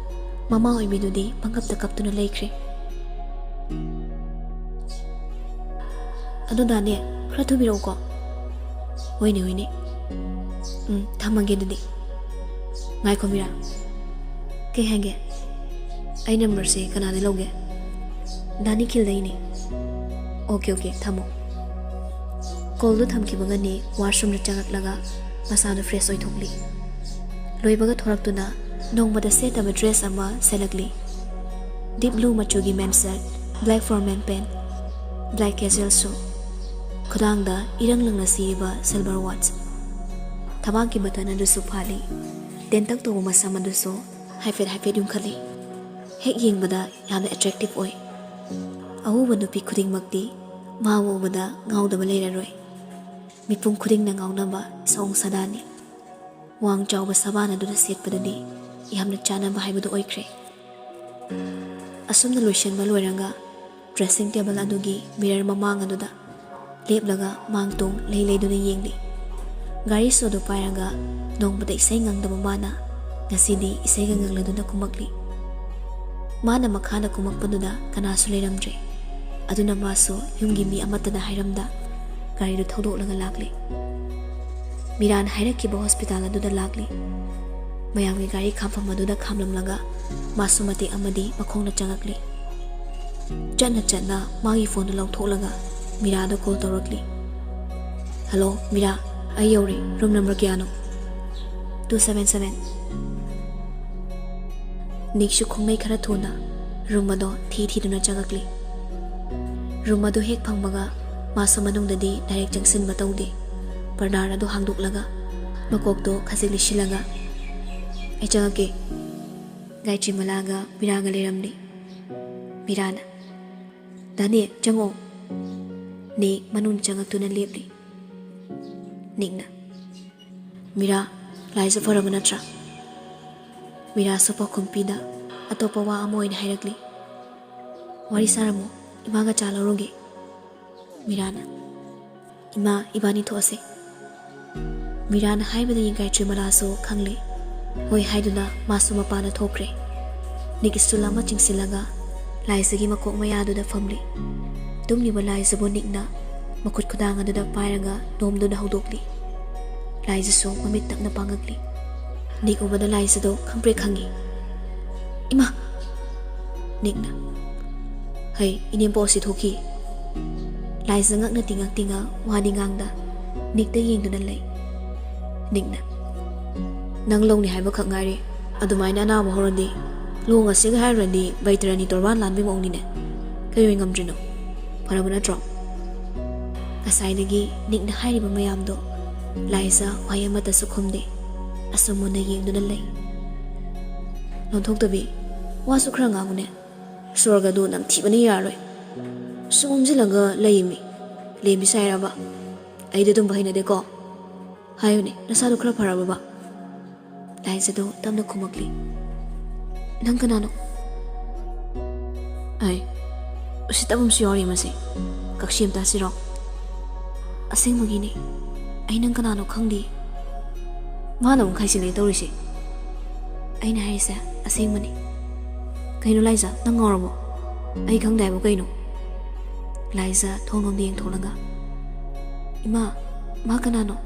ꯃꯃꯥ ꯑꯣꯏꯕꯤꯗꯨꯗꯤ ꯄꯪꯀꯞꯇ ꯀꯞꯇꯨꯅ ꯂꯩꯈ꯭ꯔꯦ꯫ "ꯑꯗꯨ ꯗꯥꯅꯦ, ꯈꯔ ꯊꯨꯕꯤꯔꯛꯎꯀꯣ꯫" "ꯍꯣꯏꯅꯦ, ꯍꯣꯏꯅꯦ꯫ ꯎꯝ, ꯊꯝꯃꯒꯦ ꯑꯗꯨꯗꯤ꯫" "ꯉꯥꯏꯈꯣ ꯃꯤꯔꯥ, ꯀꯩ ꯍꯥꯏꯒꯦ? ꯑꯩ ꯅꯝꯕꯔꯁꯦ ꯀꯅꯥꯗ ꯂꯧꯒꯦ?" ꯗꯥ ꯅꯤꯈꯤꯜꯗꯩꯅꯦ꯫ ꯑꯣꯀꯦ, ꯑꯣꯀꯦ, ꯊꯝꯃꯣ꯫ ꯀꯣꯜꯗꯨ ꯊꯝꯈꯤꯕꯒꯅꯦ ꯋꯥꯁꯔꯨꯝꯗ ꯆꯪꯉꯛꯂꯒ ꯃꯁꯥꯗꯨ ꯐ꯭ꯔꯦꯁ ꯑꯣꯏꯊꯣꯛꯂꯤ꯫ ꯂꯣꯏꯕꯒ ꯊꯣꯔꯛꯇꯨꯅ ꯅꯣꯡꯃꯗ ꯁꯦꯠꯇꯕ ꯗ꯭ꯔꯦꯁ ꯑꯃ ꯁꯦꯠꯂꯛꯂꯤ꯫ ꯗꯤꯞ ꯕ꯭ꯂꯨ ꯃꯆꯨꯒꯤ men shirt, black formal pant, black casual shoe. ꯈꯨꯗꯥꯡꯗ ꯏꯔꯪ ꯂꯪꯅ ꯁꯤꯕ ꯁꯤꯜꯚꯔ ꯋꯥꯠꯆ꯫ ꯊꯕꯥꯛꯀꯤ ꯕꯇꯟ ꯑꯗꯨꯁꯨ ꯐꯥꯜꯂꯤ꯫ ꯇꯦꯟꯇꯛ ꯇꯧꯕ ꯃꯁꯝ ꯑꯗꯨꯁꯨ ꯍꯥꯏꯐꯦꯠ ꯍꯥꯏꯐꯦꯠ ꯌꯨꯡꯈꯠꯂꯤ꯫ ꯍꯦꯛ ꯌꯦꯡꯕꯗ ꯌꯥꯝꯅ ꯑꯦꯇ꯭ꯔꯦꯛꯇꯤꯚ ꯑꯣꯏ꯫ ꯑꯎꯕ ꯅꯨꯄꯤ ꯈꯨꯗꯤꯡꯃꯛꯇꯤ ꯃꯥꯕꯨ ꯎꯕꯗ ꯉꯥꯎꯗꯕ ꯂꯩꯔꯔꯣꯏ꯫ ꯃꯤꯄꯨꯝ ꯈꯨꯗꯤꯡꯅ ꯉꯥꯎꯅꯕ ꯁꯑꯣꯡ ꯁꯥꯗꯥꯅꯤ꯫ ꯋꯥꯡ ꯆꯥꯎꯕ ꯁꯕꯥꯟ ꯑꯗꯨꯅ ꯁꯦꯠꯄꯗꯗꯤ ꯌꯥꯝꯅ ꯆꯥꯟꯅꯕ ꯍꯥꯏꯕꯗꯨ ꯑꯣꯏꯈ꯭ꯔꯦ꯫ ꯑꯁꯨꯝꯅ ꯂꯣꯏꯁꯤꯟꯕ ꯂꯣꯏꯔꯒ ꯗ꯭ꯔꯦꯁꯤꯡ ꯇꯦꯕꯜ ꯑꯗꯨꯒꯤ ꯃꯤꯔꯔ ꯃꯃꯥꯡ ꯑꯗꯨꯗ ꯂꯦꯞꯂꯒ ꯃꯥꯡ ꯇꯣꯡ ꯂꯩ ꯂꯩꯗꯨꯅ ꯌꯦꯡꯂꯤ꯫ ꯒꯥꯔꯤ ꯁꯣꯗꯨ ꯄꯥꯏꯔꯒ ꯅꯣꯡꯃꯗ ꯏꯁꯩ ꯉꯪꯗꯕ ꯃꯥꯅ ꯉꯁꯤꯗꯤ ꯏꯁꯩꯒ ꯉꯪꯂꯗꯨꯅ ꯀꯨꯝꯃꯛꯂꯤ꯫ ꯃꯥꯅ ꯃꯈꯥꯗ ꯀꯨꯝꯃꯛꯄꯗꯨꯗ ꯀꯅꯥꯁꯨ ꯂꯩꯔꯝꯗ꯭ꯔꯦ꯫ ꯑꯗꯨꯅ ꯃꯥꯁꯨ ꯌꯨꯝꯒꯤ ꯃꯤ ꯑꯃꯠꯇꯗ ꯍꯥꯏꯔꯝꯗ ꯒꯥꯔꯤꯗꯨ ꯊꯧꯗꯣꯛꯂꯒ ꯂꯥꯛꯂꯤ꯫ ꯃꯤꯔꯥꯅ ꯍꯥꯏꯔꯛꯈꯤꯕ ꯍꯣꯁꯄꯤꯇꯥꯜ ꯑꯗꯨꯗ ꯂꯥꯛꯂꯤ꯫ ꯃꯌꯥꯝꯒꯤ ꯒꯥꯔꯤ ꯈꯥꯝꯐꯝ ꯑꯗꯨꯗ ꯈꯥꯝꯂꯝꯂꯒ ꯃꯥꯁꯨ ꯃꯇꯦꯛ ꯑꯃꯗꯤ ꯃꯈꯣꯡꯅ ꯆꯪꯉꯛꯂꯤ꯫ ꯆꯠꯅ ꯆꯠꯅ ꯃꯥꯒꯤ ꯐꯣꯟꯗꯨ ꯂꯧꯊꯣꯛꯂꯒ ꯃꯤꯔꯥꯗ ꯀꯣꯜ ꯇꯧꯔꯛꯂꯤ꯫ "ꯍꯜꯂꯣ ꯃꯤꯔꯥ, ꯑꯩ ꯌꯧꯔꯦ꯫ ꯔꯨꯝ ꯅꯝꯕꯔ ꯀꯌꯥꯅꯣ?" "Two seven seven." ꯅꯤꯛꯁꯨ ꯈꯣꯡꯅꯩ ꯈꯔ ꯊꯨꯅ ꯔꯨꯝ ꯑꯗꯣ ꯊꯤ ꯊꯤꯗꯨꯅ ꯆꯪꯉꯛꯂꯤ꯫ ꯔꯨꯝ ꯑꯗꯨ ꯍꯦꯛ ꯐꯪꯕꯒ ꯃꯥꯁꯨ ꯃꯅꯨꯡꯗꯗꯤ ꯗꯥꯏꯔꯦꯛ ꯆꯪꯁꯤꯟꯕ ꯇꯧꯗꯦ꯫ ꯄꯔꯗꯥꯔ ꯑꯗꯨ ꯍꯥꯡꯗꯣꯛꯂꯒ ꯃꯀꯣꯛꯇꯣ ꯈꯖꯤꯛ ꯂꯤꯁꯤꯜꯂꯒ, "ꯑꯩ ꯆꯪꯉꯛꯀꯦ꯫" ꯒꯥꯌꯇ꯭ꯔꯤꯃꯂꯥꯒ ꯃꯤꯔꯥꯒ ꯂꯩꯔꯝꯂꯤ꯫ ꯃꯤꯔꯥꯅ, "ꯗꯥꯅꯦ, ꯆꯪꯉꯛꯑꯣ꯫" ꯅꯤꯛ ꯃꯅꯨꯡ ꯆꯪꯉꯛꯇꯨꯅ ꯂꯦꯞꯂꯤ꯫ ꯅꯤꯛꯅ, "ꯃꯤꯔꯥ, ꯂꯥꯏꯖ ꯐꯔꯕ ꯅꯠꯇ꯭ꯔꯥ?" ꯃꯤꯔꯥꯁꯨ ꯄꯥꯎꯈꯨꯝ ꯄꯤꯗ ꯑꯇꯣꯞꯄ ꯋꯥ ꯑꯃ ꯑꯣꯏꯅ ꯍꯥꯏꯔꯛꯂꯤ꯫ "ꯋꯥꯔꯤ ꯁꯥꯔꯝꯃꯣ, ꯏꯃꯥꯒ ꯆꯥ ꯂꯧꯔꯨꯒꯦ꯫" ꯃꯤꯔꯥꯅ, "ꯏꯃꯥ, ꯏꯕꯥꯅꯤ ꯊꯣꯛꯑꯁꯦ꯫" ꯃꯤꯔꯥꯅ ꯍꯥꯏꯕꯗꯒꯤ ꯒꯥꯌꯇ꯭ꯔꯤꯃꯂꯥꯁꯨ ꯈꯪꯂꯦ꯫ ꯍꯣꯏ ꯍꯥꯏꯗꯨꯅ ꯃꯥꯁꯨ ꯃꯄꯥꯟꯗ ꯊꯣꯛꯈ꯭ꯔꯦ꯫ ꯅꯤꯛ ꯁ꯭ꯇꯨꯜ ꯑꯃ ꯆꯤꯡꯁꯤꯜꯂꯒ ꯂꯥꯏꯖꯒꯤ ꯃꯀꯣꯛ ꯃꯌꯥꯗꯨꯗ ꯐꯝꯂꯤ꯫ ꯇꯨꯝꯂꯤꯕ ꯂꯥꯏꯖꯕꯨ ꯅꯤꯛꯅ ꯃꯈꯨꯠ ꯈꯨꯗꯥꯡ ꯑꯗꯨꯗ ꯄꯥꯏꯔꯒ ꯅꯣꯝꯗꯨꯅ ꯍꯧꯗꯣꯛꯂꯤ꯫ ꯂꯥꯏꯖꯁꯨ ꯃꯃꯤꯠ ꯇꯞꯅ ꯄꯥꯡꯉꯛꯂꯤ꯫ ꯅꯤꯛ ꯎꯕꯗ ꯂꯥꯏꯖꯗꯣ ꯈꯪꯄ꯭ꯔꯦꯛ ꯈꯪꯉꯤ꯫ "ꯏꯃꯥ!" ꯅꯤꯛꯅ, "ꯍꯩ, ꯏꯅꯦꯝꯄꯣꯛ ꯑꯁꯤ ꯊꯣꯛꯈꯤ?" ꯂꯥꯏꯖ ꯉꯛꯅ ꯇꯤꯡꯉꯛ ꯇꯤꯡꯉꯛ ꯋꯥꯗꯤ ꯉꯥꯡꯗ ꯅꯤꯛꯇ ꯌꯦꯡꯗꯨꯅ ꯂꯩ꯫ ꯅꯤꯛꯅ, "ꯅꯪ ꯂꯧꯅꯤ ꯍꯥꯏꯕꯈꯛ ꯉꯥꯏꯔꯦ꯫ ꯑꯗꯨꯃꯥꯏꯅ ꯑꯅꯥꯕ ꯍꯧꯔꯗꯤ, ꯂꯨꯍꯣꯡꯉꯁꯤꯒ ꯍꯥꯏꯔꯨꯔꯗꯤ ꯕꯩꯇꯔꯅꯤ ꯇꯣꯔꯕꯥꯟ ꯂꯥꯟꯕꯒꯤ ꯃꯑꯣꯡꯅꯤꯅꯦ꯫ ꯀꯩ ꯑꯣꯏ ꯉꯝꯗ꯭ꯔꯤꯅꯣ? ꯐꯔꯕ ꯅꯠꯇ꯭ꯔꯣ?" ꯉꯁꯥꯏꯗꯒꯤ ꯅꯤꯛꯅ ꯍꯥꯏꯔꯤꯕ ꯃꯌꯥꯝꯗꯣ ꯂꯥꯏꯖ ꯋꯥꯍꯩ ꯑꯃꯠꯇꯁꯨ ꯈꯨꯝꯗꯦ꯫ ꯑꯁꯨꯝ ꯃꯨꯟꯅ ꯌꯦꯡꯗꯨꯅ ꯂꯩ꯫ "ꯂꯣꯟꯊꯣꯛꯇꯕꯤ, ꯋꯥꯁꯨ ꯈꯔ ꯉꯥꯡꯉꯨꯅꯦ꯫ ꯁꯣꯔꯒꯗꯨ ꯅꯝꯊꯤꯕꯅ ꯌꯥꯔꯣꯏ꯫ ꯁꯨꯝ ꯎꯝꯁꯤꯜꯂꯒ ꯂꯩꯃꯤ꯫ ꯂꯦꯝꯕꯤ ꯁꯥꯏꯔꯕ? ꯑꯩꯗꯤ ꯑꯗꯨꯝꯕ ꯍꯩꯅꯗꯦꯀꯣ꯫ ꯍꯥꯏꯌꯨꯅꯦ, ꯅꯁꯥꯗꯣ ꯈꯔ ꯐꯔꯕꯕ?" ꯂꯥꯏꯖꯗꯣ ꯇꯞꯅ ꯈꯨꯝꯃꯛꯂꯤ꯫ "ꯅꯪ ꯀꯅꯥꯅꯣ?" "ꯑꯩ ꯎꯁꯤꯠꯇꯕ ꯑꯃꯁꯨ ꯌꯥꯎꯔꯤ ꯃꯁꯤ꯫ ꯀꯛꯁꯤ ꯑꯃꯇ ꯍꯥꯠꯁꯤꯔꯣ?" "ꯑꯁꯦꯡꯕꯒꯤꯅꯤ꯫ ꯑꯩ ꯅꯪ ꯀꯅꯥꯅꯣ ꯈꯪꯗꯦ꯫" ꯃꯥꯅ ꯑꯃꯨꯛ ꯈꯥꯏꯖꯤꯜꯂꯦ ꯇꯧꯔꯤꯁꯦ꯫ "ꯑꯩꯅ ꯍꯥꯏꯔꯤꯁꯦ ꯑꯁꯦꯡꯕꯅꯤ꯫" "ꯀꯩꯅꯣ ꯂꯥꯏꯖ, ꯅꯪ ꯉꯥꯎꯔꯕꯣ? ꯑꯩ ꯈꯪꯗꯦ ꯍꯥꯏꯕꯨ ꯀꯩꯅꯣ?" ꯂꯥꯏꯖ ꯊꯣꯡꯂꯣꯝꯗ ꯌꯦꯡꯊꯣꯛꯂꯒ, "ꯏꯃꯥ, ꯃꯥ ꯀꯅꯥꯅꯣ?"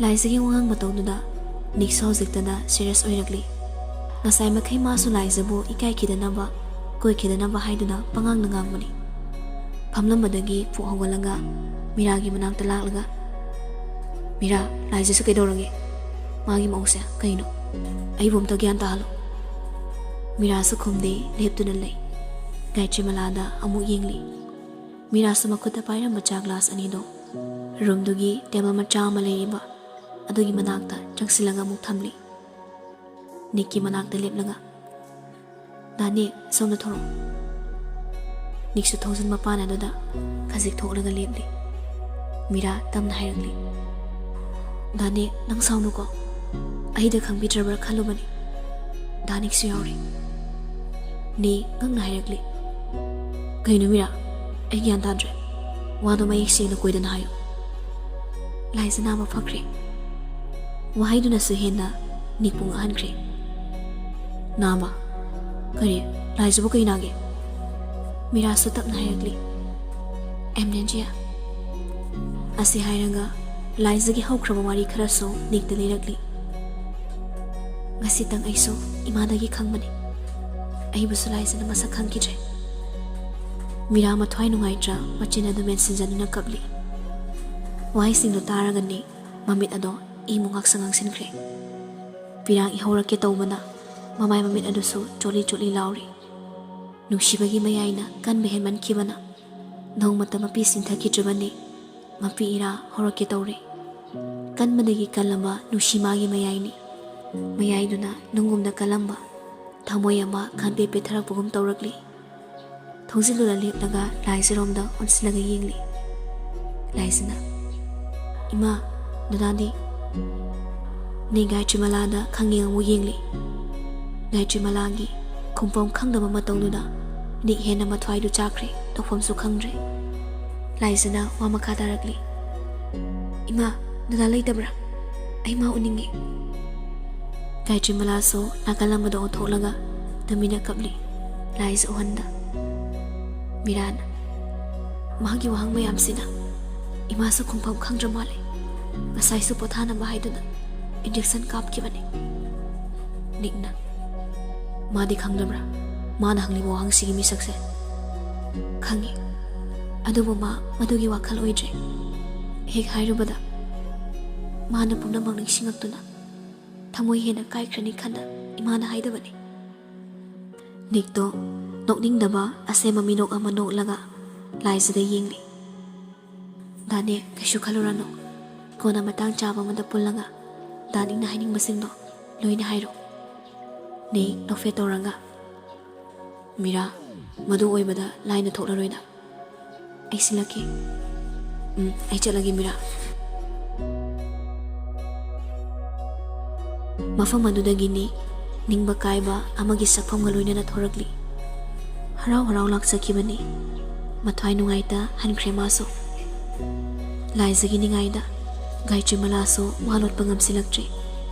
ꯂꯥꯏꯖꯒꯤ ꯋꯥꯉꯥꯡ ꯃꯇꯧꯗꯨꯗ ꯅꯤꯛꯁꯨ ꯍꯧꯖꯤꯛꯇꯅ ꯁꯤꯔꯤꯌꯁ ꯑꯣꯏꯔꯛꯂꯤ꯫ ꯉꯁꯥꯏ ꯃꯈꯩ ꯃꯥꯁꯨ ꯂꯥꯏꯖꯕꯨ ꯏꯀꯥꯏꯈꯤꯗꯅꯕ, ꯀꯣꯏꯈꯤꯗꯅꯕ ꯍꯥꯏꯗꯨꯅ ꯄꯉꯥꯡꯗ ꯉꯥꯡꯕꯅꯤ꯫ ꯐꯝꯂꯝꯕꯗꯒꯤ ꯐꯨꯛ ꯍꯧꯒꯠꯂꯒ ꯃꯤꯔꯥꯒꯤ ꯃꯅꯥꯛꯇ ꯂꯥꯛꯂꯒ, "ꯃꯤꯔꯥ, ꯂꯥꯏꯖꯁꯨ ꯀꯩꯗꯧꯔꯒꯦ? ꯃꯥꯒꯤ ꯃꯑꯣꯡꯁꯦ ꯀꯩꯅꯣ? ꯑꯩꯕꯨ ꯑꯝꯇ ꯒ꯭ꯌꯥꯟ ꯇꯥꯍꯜꯂꯣ꯫" ꯃꯤꯔꯥꯁꯨ ꯈꯨꯝꯗꯦ, ꯂꯦꯞꯇꯨꯅ ꯂꯩ꯫ ꯒꯥꯌꯇ꯭ꯔꯤꯃꯂꯥꯗ ꯑꯃꯨꯛ ꯌꯦꯡꯂꯤ꯫ ꯃꯤꯔꯥꯁꯨ ꯃꯈꯨꯠꯇ ꯄꯥꯏꯔꯝꯕ ꯆꯥ ꯒ꯭ꯂꯥꯁ ꯑꯅꯤꯗꯣ ꯔꯨꯝꯗꯨꯒꯤ ꯇꯦꯕꯜ ꯃꯆꯥ ꯑꯃ ꯂꯩꯔꯤꯕ ꯑꯗꯨꯒꯤ ꯃꯅꯥꯛꯇ ꯆꯪꯁꯤꯜꯂꯒ ꯑꯃꯨꯛ ꯊꯝꯂꯤ꯫ ꯅꯤꯛꯀꯤ ꯃꯅꯥꯛꯇ ꯂꯦꯞꯂꯒ, "ꯗꯥ ꯅꯤꯛ, ꯁꯣꯝꯗ ꯊꯣꯔꯛꯑꯣ꯫" ꯅꯤꯛꯁꯨ ꯊꯣꯡꯖꯤꯟ ꯃꯄꯥꯟ ꯑꯗꯨꯗ ꯈꯖꯤꯛ ꯊꯣꯛꯂꯒ ꯂꯦꯞꯂꯤ꯫ ꯃꯤꯔꯥ ꯇꯞꯅ ꯍꯥꯏꯔꯛꯂꯤ, "ꯗꯥ ꯅꯤꯛ, ꯅꯪ ꯁꯥꯎꯅꯨꯀꯣ꯫ ꯑꯩꯗ ꯈꯪꯕꯤꯗ꯭ꯔꯕ꯭ꯔꯥ ꯈꯜꯂꯨꯕꯅꯤ꯫ ꯗꯥ ꯅꯤꯛꯁꯨ ꯌꯥꯎꯔꯤ꯫" ꯅꯤꯛ ꯉꯛꯅ ꯍꯥꯏꯔꯛꯂꯤ, "ꯀꯩꯅꯣ ꯃꯤꯔꯥ? ꯑꯩ ꯒ꯭ꯌꯥꯟ ꯇꯥꯗ꯭ꯔꯦ꯫ ꯋꯥꯗꯣ ꯃꯌꯦꯛ ꯁꯦꯡꯅ ꯀꯣꯏꯗꯅ ꯍꯥꯏꯌꯨ꯫" "ꯂꯥꯏꯖ ꯅꯥꯕ ꯐꯈ꯭ꯔꯦ꯫" ꯋꯥꯍꯩꯗꯨꯅꯁꯨ ꯍꯦꯟꯅ ꯅꯤꯛꯄꯨ ꯉꯛꯍꯟꯈ꯭ꯔꯦ꯫ "ꯅꯥꯕ? ꯀꯔꯤ? ꯂꯥꯏꯖꯕꯨ ꯀꯩ ꯅꯥꯒꯦ?" ꯃꯤꯔꯥꯁꯨ ꯇꯞꯅ ꯍꯥꯏꯔꯛꯂꯤ, "ꯑꯦꯝꯅꯦꯖꯤꯌꯥ꯫" ꯑꯁꯤ ꯍꯥꯏꯔꯒ ꯂꯥꯏꯖꯒꯤ ꯍꯧꯈ꯭ꯔꯕ ꯋꯥꯔꯤ ꯈꯔꯁꯨ ꯅꯤꯛꯇ ꯂꯤꯔꯛꯂꯤ꯫ "ꯉꯁꯤꯇꯪ ꯑꯩꯁꯨ ꯏꯃꯥꯗꯒꯤ ꯈꯪꯕꯅꯤ꯫ ꯑꯩꯕꯨꯁꯨ ꯂꯥꯏꯖꯅ ꯃꯁꯛ ꯈꯪꯈꯤꯗ꯭ꯔꯦ꯫ ꯃꯤꯔꯥ ꯃꯊ꯭ꯋꯥꯏ ꯅꯨꯡꯉꯥꯏꯇ꯭ꯔ ꯃꯆꯤꯟ ꯑꯗꯨ ꯃꯦꯟꯁꯤꯟꯖꯗꯨꯅ ꯀꯞꯂꯤ꯫ ꯋꯥꯍꯩꯁꯤꯡꯗꯣ ꯇꯥꯔꯒꯅꯤ ꯃꯃꯤꯠ ꯑꯗꯣ ꯏꯃꯨ ꯉꯥꯛꯁꯪ ꯉꯥꯡꯁꯤꯟꯈ꯭ꯔꯦ꯫ ꯄꯤꯔꯥꯡ ꯏꯍꯧꯔꯛꯀꯦ ꯇꯧꯕꯅ ꯃꯃꯥꯏ ꯃꯃꯤꯠ ꯑꯗꯨꯁꯨ ꯆꯣꯠꯂꯤ ꯆꯣꯠꯂꯤ ꯂꯥꯎꯔꯤ꯫ ꯅꯨꯡꯁꯤꯕꯒꯤ ꯃꯌꯥꯏꯅ ꯀꯟꯕ ꯍꯦꯟꯃꯟꯈꯤꯕꯅ ꯅꯣꯡꯃꯇ ꯃꯄꯤ ꯁꯤꯟꯊꯈꯤꯗ꯭ꯔꯤꯕꯅꯤ꯫ ꯃꯄꯤ ꯏꯔꯥ ꯍꯧꯔꯛꯀꯦ ꯇꯧꯔꯦ꯫ ꯀꯟꯕꯗꯒꯤ ꯀꯜꯂꯕ ꯅꯨꯡꯁꯤ ꯃꯥꯒꯤ ꯃꯌꯥꯏꯅꯤ꯫ ꯃꯌꯥꯏꯗꯨꯅ ꯅꯨꯡꯒꯨꯝꯅ ꯀꯜꯂꯝꯕ ꯊꯃꯣꯏ ꯑꯃ ꯈꯟꯄꯦ ꯄꯦꯊꯔꯛꯄꯒꯨꯝ ꯇꯧꯔꯛꯂꯤ꯫ ꯊꯣꯡꯖꯤꯜꯂꯨꯔ ꯂꯦꯞꯂꯒ ꯂꯥꯏꯖꯔꯣꯝꯗ ꯑꯣꯟꯁꯤꯜꯂꯒ ꯌꯦꯡꯂꯤ꯫ ꯂꯥꯏꯖꯅ, "ꯏꯃꯥ, ꯗꯗꯥꯗꯤ?" ꯅꯦ ꯒꯥꯌꯇ꯭ꯔꯤꯃꯂꯥꯗ ꯈꯪꯌꯦꯡ ꯑꯃꯨꯛ ꯌꯦꯡꯂꯤ꯫ ꯒꯥꯌꯇ꯭ꯔꯤꯃꯂꯥꯒꯤ ꯈꯨꯝꯐꯝ ꯈꯪꯗꯕ ꯃꯇꯧꯗꯨꯗ ꯅꯤꯛ ꯍꯦꯟꯅ ꯃꯊ꯭ꯋꯥꯏꯗꯨ ꯆꯥꯛꯈ꯭ꯔꯦ, ꯇꯧꯐꯝꯁꯨ ꯈꯪꯗ꯭ꯔꯦ꯫ ꯂꯥꯏꯖꯅ ꯋꯥ ꯃꯈꯥ ꯇꯥꯔꯛꯂꯤ꯫ "ꯏꯃꯥ, ꯗꯗꯥ ꯂꯩꯇꯕ꯭ꯔꯥ? ꯑꯩ ꯃꯥ ꯎꯅꯤꯡꯉꯤ꯫" ꯒꯥꯌꯇ꯭ꯔꯤꯃꯂꯥꯁꯨ ꯅꯥꯀꯜ ꯑꯃꯗ ꯑꯣꯟꯊꯣꯛꯂꯒ ꯇꯨꯃꯤꯟꯅ ꯀꯞꯂꯤ꯫ ꯂꯥꯏꯖ ꯎꯍꯟꯗ꯫ ꯃꯤꯔꯥꯅ, "ꯃꯥꯒꯤ ꯋꯥꯍꯪ ꯃꯌꯥꯝꯁꯤꯅ ꯏꯃꯥꯁꯨ ꯈꯨꯝꯐꯝ ꯈꯪꯗ꯭ꯔ ꯃꯥꯜꯂꯦ꯫ ꯉꯁꯥꯏꯁꯨ ꯄꯣꯊꯥꯅꯕ ꯍꯥꯏꯗꯨꯅ injection ꯀꯥꯞꯈꯤꯕꯅꯤ꯫" ꯅꯤꯛꯅ, "ꯃꯥꯗꯤ ꯈꯪꯗꯕ꯭ꯔꯥ ꯃꯥꯅ ꯍꯪꯂꯤꯕ ꯋꯥꯍꯪꯁꯤꯒꯤ ꯃꯤꯁꯛꯁꯦ?" "ꯈꯪꯉꯤ꯫ ꯑꯗꯨꯕꯨ ꯃꯥ ꯃꯗꯨꯒꯤ ꯋꯥꯈꯜ ꯑꯣꯏꯗ꯭ꯔꯦ꯫ ꯍꯦꯛ ꯍꯥꯏꯔꯨꯕꯗ ꯃꯥꯅ ꯄꯨꯝꯅꯃꯛ ꯅꯤꯡꯁꯤꯡꯉꯛꯇꯨꯅ ꯊꯃꯣꯏ ꯍꯦꯟꯅ ꯀꯥꯏꯈ꯭ꯔꯅꯤ ꯈꯟꯅ ꯏꯃꯥꯅ ꯍꯥꯏꯗꯕꯅꯤ꯫" ꯅꯤꯛꯇꯣ ꯅꯣꯛꯅꯤꯡꯗꯕ ꯑꯁꯦꯝꯕ ꯃꯤꯅꯣꯛ ꯑꯃ ꯅꯣꯛꯂꯒ ꯂꯥꯏꯖꯗ ꯌꯦꯡꯂꯤ꯫ "ꯗꯥꯅꯦ, ꯀꯩꯁꯨ ꯈꯜꯂꯨꯔꯅꯨ꯫ ꯀꯣꯟꯅ ꯃꯇꯥꯡ ꯆꯥꯕ ꯑꯃꯗ ꯄꯨꯜꯂꯒ ꯗꯥꯅꯤꯡꯅ ꯍꯥꯏꯅꯤꯡꯕꯁꯤꯡꯗꯣ ꯂꯣꯏꯅ ꯍꯥꯏꯔꯣ꯫" ꯅꯦ ꯅꯣꯛꯐꯦꯠ ꯇꯧꯔꯒ, "ꯃꯤꯔꯥ, ꯃꯗꯨ ꯑꯣꯏꯕꯗ ꯂꯥꯏꯅ ꯊꯣꯛꯂꯔꯣꯏꯗ꯫ ꯑꯩ ꯁꯤꯜꯂꯛꯀꯦ꯫ ꯎꯝ, ꯑꯩ ꯆꯠꯂꯒꯦ, ꯃꯤꯔꯥ꯫" ꯃꯐꯝ ꯑꯗꯨꯗꯒꯤꯅꯤ ꯅꯤꯡꯕ ꯀꯥꯏꯕ ꯑꯃꯒꯤ ꯁꯛꯐꯝꯒ ꯂꯣꯏꯅꯅ ꯊꯣꯔꯛꯂꯤ꯫ ꯍꯔꯥꯎ ꯍꯔꯥꯎ ꯂꯥꯛꯆꯈꯤꯕꯅꯤ꯫ ꯃꯊ꯭ꯋꯥꯏ ꯅꯨꯡꯉꯥꯏꯇ ꯍꯟꯈ꯭ꯔꯦ ꯃꯥꯁꯨ꯫ ꯂꯥꯏꯖꯒꯤ ꯅꯤꯡꯉꯥꯏꯗ ꯒꯥꯌꯇ꯭ꯔꯤꯃꯂꯥꯁꯨ ꯋꯥ ꯂꯣꯠꯄ ꯉꯝꯁꯤꯜꯂꯛꯇ꯭ꯔꯦ꯫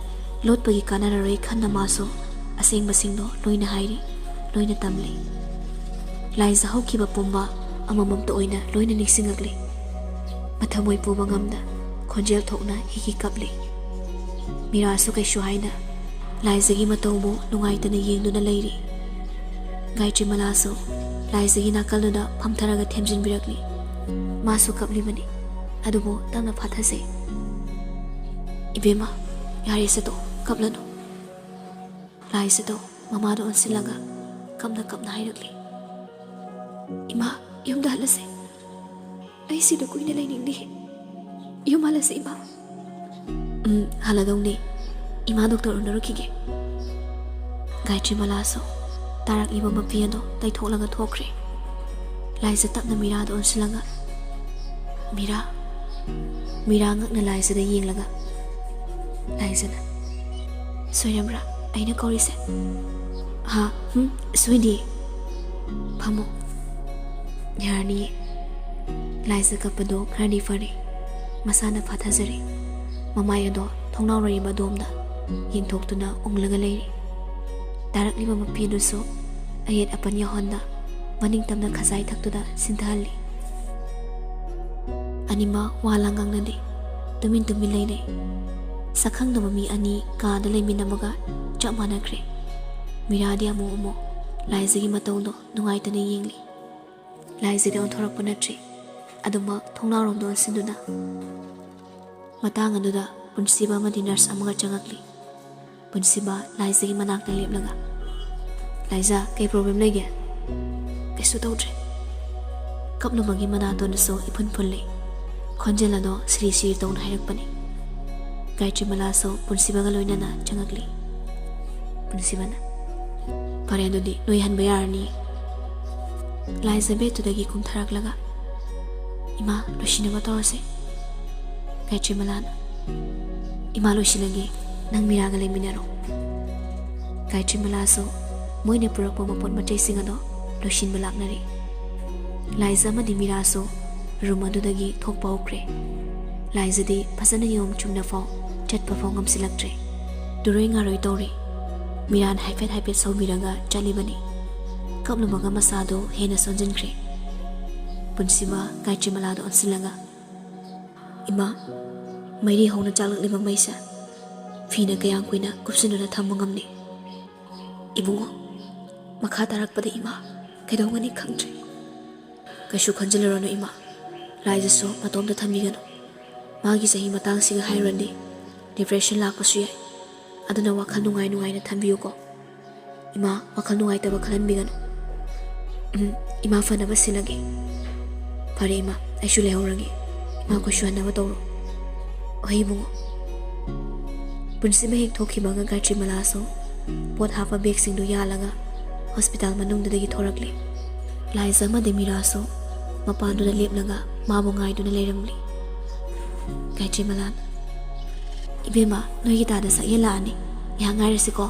ꯂꯣꯠꯄꯒꯤ ꯀꯥꯟꯅꯔꯔꯣꯏ ꯈꯟꯅ ꯃꯥꯁꯨ ꯑꯁꯦꯡꯕꯁꯤꯡꯗꯣ ꯂꯣꯏꯅ ꯍꯥꯏꯔꯤ, ꯂꯣꯏꯅ ꯇꯝꯂꯤ꯫ ꯂꯥꯏꯖ ꯍꯧꯈꯤꯕ ꯄꯨꯝꯕ ꯑꯃꯃꯝꯇ ꯑꯣꯏꯅ ꯂꯣꯏꯅ ꯅꯤꯡꯁꯤꯡꯂꯛꯂꯤ꯫ ꯃꯊꯃꯣꯏ ꯄꯨꯕ ꯉꯝꯗ ꯈꯣꯟꯖꯦꯜ ꯊꯣꯛꯅ ꯍꯤꯍꯤ ꯀꯞꯂꯤ꯫ ꯃꯤꯔꯥꯁꯨ ꯀꯩꯁꯨ ꯍꯥꯏꯅ ꯂꯥꯏꯖꯒꯤ ꯃꯇꯧꯕꯨ ꯅꯨꯡꯉꯥꯏꯇꯅ ꯌꯦꯡꯗꯨꯅ ꯂꯩꯔꯤ꯫ ꯒꯥꯌꯇ꯭ꯔꯤꯃꯂꯥꯁꯨ ꯂꯥꯏꯖꯒꯤ ꯅꯥꯀꯜꯗꯨꯗ ꯐꯝꯊꯔꯒ ꯊꯦꯝꯖꯤꯟꯕꯤꯔꯛꯂꯤ꯫ ꯃꯥꯁꯨ ꯀꯞꯂꯤꯕꯅꯤ, ꯑꯗꯨꯕꯨ ꯇꯞꯅ ꯐꯥꯊꯖꯩ꯫ "ꯏꯕꯦꯝꯃ, ꯌꯥꯔꯦꯁꯦ, ꯇꯣꯛ, ꯀꯞꯂꯅꯨ꯫" ꯂꯥꯏꯖꯗꯣ ꯃꯃꯥꯗ ꯑꯣꯟꯁꯤꯜꯂꯒ ꯀꯞꯅ ꯀꯞꯅ ꯍꯥꯏꯔꯛꯂꯤ, "ꯏꯃꯥ, ꯌꯨꯝꯗ ꯍꯜꯂꯁꯦ꯫ ꯑꯩ ꯁꯤꯗ ꯀꯨꯏꯅ ꯂꯩꯅꯤꯡꯗꯦ꯫ ꯌꯨꯝ ꯍꯜꯂꯁꯦ, ꯏꯃꯥ꯫" "ꯎꯝ, ꯍꯜꯂꯗꯧꯅꯦ꯫ ꯏꯃꯥ ꯗꯣꯛꯇꯔ ꯎꯅꯔꯨꯈꯤꯒꯦ꯫" ꯒꯥꯌꯇ꯭ꯔꯤꯃꯂꯥꯁꯨ ꯇꯥꯔꯛꯂꯤꯕ ꯃꯄꯤ ꯑꯗꯣ ꯇꯩꯊꯣꯛꯂꯒ ꯊꯣꯛꯈ꯭ꯔꯦ꯫ ꯂꯥꯏꯖ ꯇꯞꯅ ꯃꯤꯔꯥꯗ ꯑꯣꯟꯁꯤꯜꯂꯒ, "ꯃꯤꯔꯥ꯫" ꯃꯤꯔꯥ ꯉꯛꯅ ꯂꯥꯏꯖꯗ ꯌꯦꯡꯂꯒ, ꯂꯥꯏꯖꯅ, "ꯁꯣꯏꯔꯝꯕ꯭ꯔꯥ ꯑꯩꯅ ꯀꯧꯔꯤꯁꯦ?" "ꯍꯥ? ꯍꯨꯝ, ꯁꯣꯏꯗꯦ꯫ ꯐꯝꯃꯣ꯫" "ꯌꯥꯔꯅꯤꯌꯦ꯫" ꯂꯥꯏꯖ ꯀꯞꯄꯗꯣ ꯈꯔꯗꯤ ꯐꯔꯦ꯫ ꯃꯁꯥꯅ ꯐꯥꯊꯖꯔꯦ꯫ ꯃꯃꯥꯏ ꯑꯗꯣ ꯊꯣꯡꯅꯥꯎ ꯂꯩꯔꯤꯕ ꯑꯗꯣꯝꯗ ꯌꯦꯡꯊꯣꯛꯇꯨꯅ ꯎꯪꯂꯒ ꯂꯩꯔꯤ꯫ ꯇꯥꯔꯛꯂꯤꯕ ꯃꯄꯤ ꯑꯗꯨꯁꯨ ꯑꯌꯦꯠ ꯑꯄꯟ ꯌꯥꯎꯍꯟꯗ ꯃꯅꯤꯡ ꯇꯝꯅ ꯈꯖꯥꯏ ꯊꯛꯇꯨꯗ ꯁꯤꯟꯊꯍꯜꯂꯤ꯫ ꯑꯅꯤꯃꯛ ꯋꯥ ꯂꯥꯡ ꯉꯥꯡꯅꯗꯦ꯫ ꯇꯨꯃꯤꯟ ꯇꯨꯃꯤꯟ ꯂꯩꯅꯩ꯫ ꯁꯛꯈꯪꯗꯕ ꯃꯤ ꯑꯅꯤ ꯀꯥꯗ ꯂꯩꯃꯤꯟꯅꯕꯒ ꯆꯞ ꯃꯥꯟꯅꯈ꯭ꯔꯦ꯫ ꯃꯤꯔꯥꯗꯤ ꯑꯃꯨꯛ ꯑꯃꯨꯛ ꯂꯥꯏꯖꯒꯤ ꯃꯇꯧꯗꯣ ꯅꯨꯡꯉꯥꯏꯇꯅ ꯌꯦꯡꯂꯤ꯫ ꯂꯥꯏꯖꯗꯤ ꯑꯣꯟꯊꯣꯔꯛꯄ ꯅꯠꯇ꯭ꯔꯤ꯫ ꯑꯗꯨꯃꯛ ꯊꯣꯡꯅꯥꯎꯔꯣꯝꯗ ꯑꯣꯟꯁꯤꯟꯗꯨꯅ ꯃꯇꯥꯡ ꯑꯗꯨꯗ ꯄꯨꯟꯁꯤꯕ ꯑꯃꯗꯤ ꯅꯔꯁ ꯑꯃꯒ ꯆꯪꯉꯛꯂꯤ꯫ ꯄꯨꯟꯁꯤꯕ ꯂꯥꯏꯖꯒꯤ ꯃꯅꯥꯛꯇ ꯂꯦꯞꯂꯒ, "ꯂꯥꯏꯖ, ꯀꯩ ꯄ꯭ꯔꯣꯕ꯭ꯂꯦꯝ ꯂꯩꯒꯦ?" "ꯀꯩꯁꯨ ꯇꯧꯗ꯭ꯔꯦ꯫" ꯀꯞꯂꯨꯕꯒꯤ ꯃꯅꯥꯇꯣꯟꯗꯨꯁꯨ ꯏꯐꯨꯟ ꯐꯨꯜꯂꯤ꯫ ꯈꯣꯟꯖꯦꯜ ꯑꯗꯣ ꯁꯤꯔꯤ ꯁꯤꯔꯤ ꯇꯧꯅ ꯍꯥꯏꯔꯛꯄꯅꯤ꯫ ꯒꯥꯌꯇ꯭ꯔꯤꯃꯂꯥꯁꯨ ꯄꯨꯟꯁꯤꯕꯒ ꯂꯣꯏꯅꯅ ꯆꯪꯉꯛꯂꯤ꯫ ꯄꯨꯟꯁꯤꯕꯅ, "ꯐꯔꯦ, ꯑꯗꯨꯗꯤ ꯅꯣꯏ ꯍꯟꯕ ꯌꯥꯔꯅꯤ꯫" ꯂꯥꯏꯖ ꯕꯦꯗꯇꯨꯗꯒꯤ ꯀꯨꯝꯊꯔꯛꯂꯒ, "ꯏꯃꯥ, ꯂꯣꯏꯁꯤꯟꯅꯕ ꯇꯧꯔꯁꯦ꯫" ꯒꯥꯌꯇ꯭ꯔꯤꯃꯂꯥꯅ, "ꯏꯃꯥ, ꯂꯣꯏꯁꯤꯜꯂꯒꯦ, ꯅꯪ ꯃꯤꯔꯥꯒ ꯂꯩꯃꯤꯟꯅꯔꯣ꯫" ꯒꯥꯌꯇ꯭ꯔꯤꯃꯂꯥꯁꯨ ꯃꯣꯏꯅ ꯄꯨꯔꯛꯄ ꯃꯄꯣꯠ ꯃꯆꯩꯁꯤꯡ ꯑꯗꯣ ꯂꯣꯏꯁꯤꯟꯕ ꯂꯥꯛꯅꯔꯤ꯫ ꯂꯥꯏꯖ ꯑꯃꯗꯤ ꯃꯤꯔꯥꯁꯨ ꯔꯨꯝ ꯑꯗꯨꯗꯒꯤ ꯊꯣꯛꯄ ꯍꯧꯈ꯭ꯔꯦ꯫ ꯂꯥꯏꯖꯗꯤ ꯐꯖꯅ ꯅꯤꯌꯣꯝ ꯆꯨꯝꯅ ꯐꯥꯎ ꯆꯠꯄ ꯐꯥꯎ ꯉꯝꯁꯤꯜꯂꯛꯇ꯭ꯔꯦ꯫ ꯇꯨꯔꯣꯏ ꯉꯥꯔꯣꯏ ꯇꯧꯔꯤ꯫ ꯃꯤꯔꯥꯅ ꯍꯥꯏꯐꯦꯠ ꯍꯥꯏꯐꯦꯠ ꯁꯧꯕꯤꯔꯒ ꯆꯠꯂꯤꯕꯅꯤ꯫ ꯀꯞꯂꯨꯕꯒ ꯃꯁꯥꯗꯣ ꯍꯦꯟꯅ ꯁꯣꯟꯖꯤꯟꯈ꯭ꯔꯦ꯫ ꯄꯨꯟꯁꯤꯕ ꯒꯥꯌꯇ꯭ꯔꯤꯃꯂꯥꯗ ꯑꯣꯟꯁꯤꯜꯂꯒ, "ꯏꯃꯥ, ꯃꯩꯔꯤ ꯍꯧꯅ ꯆꯥꯛꯂꯛꯂꯤꯕ ꯃꯩꯁꯦ ꯐꯤꯅ ꯀꯌꯥꯝ ꯀꯨꯏꯅ ꯀꯨꯞꯁꯤꯟꯗꯨꯅ ꯊꯝꯕ ꯉꯝꯅꯤ? ꯏꯕꯨꯡꯉꯣ, ꯃꯈꯥ ꯇꯥꯔꯛꯄꯗ ꯏꯃꯥ, ꯀꯩꯗꯧꯒꯅꯤ ꯈꯪꯗ꯭ꯔꯦ꯫ ꯀꯩꯁꯨ ꯈꯟꯖꯤꯜꯂꯨꯔꯅꯨ ꯏꯃꯥ, ꯂꯥꯏꯖꯁꯨ ꯃꯇꯣꯝꯇ ꯊꯝꯕꯤꯒꯅꯨ꯫ ꯃꯥꯒꯤ ꯆꯍꯤ ꯃꯇꯥꯡꯁꯤꯒ ꯍꯥꯏꯔꯨꯔꯗꯤ depression ꯂꯥꯛꯄꯁꯨ ꯌꯥꯏ꯫ ꯑꯗꯨꯅ ꯋꯥꯈꯜ ꯅꯨꯡꯉꯥꯏ ꯅꯨꯡꯉꯥꯏꯅ ꯊꯝꯕꯤꯌꯨꯀꯣ꯫ ꯏꯃꯥ, ꯋꯥꯈꯜ ꯅꯨꯡꯉꯥꯏꯇꯕ ꯈꯜꯍꯟꯕꯤꯒꯅꯨ꯫ ꯎꯝ, ꯏꯃꯥ ꯐꯅꯕ ꯁꯤꯜꯂꯒꯦ꯫ ꯐꯔꯦ ꯏꯃꯥ, ꯑꯩꯁꯨ ꯂꯩꯍꯧꯔꯒꯦ꯫ ꯏꯃꯥ ꯈꯣꯏꯁꯨ ꯍꯟꯅꯕ ꯇꯧꯔꯣ꯫ ꯍꯣꯏ ꯏꯕꯨꯡꯉꯣ꯫ ꯄꯨꯟꯁꯤꯃ ꯍꯦꯛ ꯊꯣꯛꯈꯤꯕꯒ ꯒꯥꯌꯇ꯭ꯔꯤꯃꯂꯥꯁꯨ ꯄꯣꯠ ꯍꯥꯞꯄ ꯕꯦꯒꯁꯤꯡꯗꯨ ꯌꯥꯜꯂꯒ ꯍꯣꯁꯄꯤꯇꯥꯜ ꯃꯅꯨꯡꯗꯨꯗꯒꯤ ꯊꯣꯔꯛꯂꯦ꯫ ꯂꯥꯏꯖ ꯑꯃꯗꯤ ꯃꯤꯔꯥꯁꯨ ꯃꯄꯥꯟꯗꯨꯗ ꯂꯦꯞꯂꯒ ꯃꯥꯕꯨ ꯉꯥꯏꯗꯨꯅ ꯂꯩꯔꯝꯂꯤ꯫ ꯒꯥꯌꯇ꯭ꯔꯤꯃꯂꯥꯅ, "ꯏꯕꯦꯝꯃ, ꯅꯣꯏꯒꯤ ꯗꯥꯗꯥ ꯁꯛꯍꯦꯟ ꯂꯥꯛꯑꯅꯤ꯫ ꯉꯥꯏꯍꯥꯛ ꯉꯥꯏꯔꯁꯤꯀꯣ?"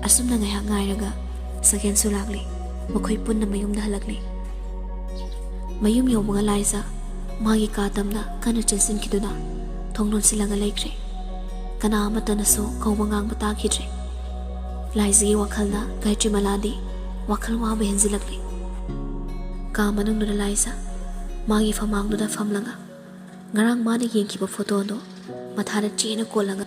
ꯑꯁꯨꯝꯅ ꯉꯥꯏꯍꯥꯛ ꯉꯥꯏꯔꯒ ꯁꯛꯍꯦꯟꯁꯨ ꯂꯥꯛꯂꯦ꯫ ꯃꯈꯣꯏ ꯄꯨꯟꯅ ꯃꯌꯨꯝꯗ ꯍꯜꯂꯛꯂꯦ꯫ ꯃꯌꯨꯝ ꯌꯧꯕꯒ ꯂꯥꯏꯖ ꯃꯥꯒꯤ ꯀꯥ ꯇꯝꯅ ꯀꯟꯅ ꯆꯦꯟꯁꯤꯟꯈꯤꯗꯨꯅ ꯊꯣꯡ ꯂꯣꯟꯁꯤꯜꯂꯒ ꯂꯩꯈ꯭ꯔꯦ꯫ ꯀꯅꯥ ꯑꯃꯠꯇꯅꯁꯨ ꯀꯧꯕ ꯉꯥꯡꯕ ꯇꯥꯈꯤꯗ꯭ꯔꯦ꯫ ꯂꯥꯏꯖꯒꯤ ꯋꯥꯈꯜꯅ ꯒꯥꯌꯇ꯭ꯔꯤꯃꯂꯥꯗꯤ ꯋꯥꯈꯜ ꯋꯥꯕ ꯍꯦꯟꯖꯤꯜꯂꯛꯂꯦ꯫ ꯀꯥ ꯃꯅꯨꯡꯗꯨꯗ ꯂꯥꯏꯖ ꯃꯥꯒꯤ ꯐꯃꯥꯡꯗꯨꯗ ꯐꯝꯂꯒ ꯉꯔꯥꯡ ꯃꯥꯅ ꯌꯦꯡꯈꯤꯕ ꯐꯣꯇꯣꯗꯣ ꯃꯊꯥꯗ ꯆꯦꯅ ꯀꯣꯜꯂꯒ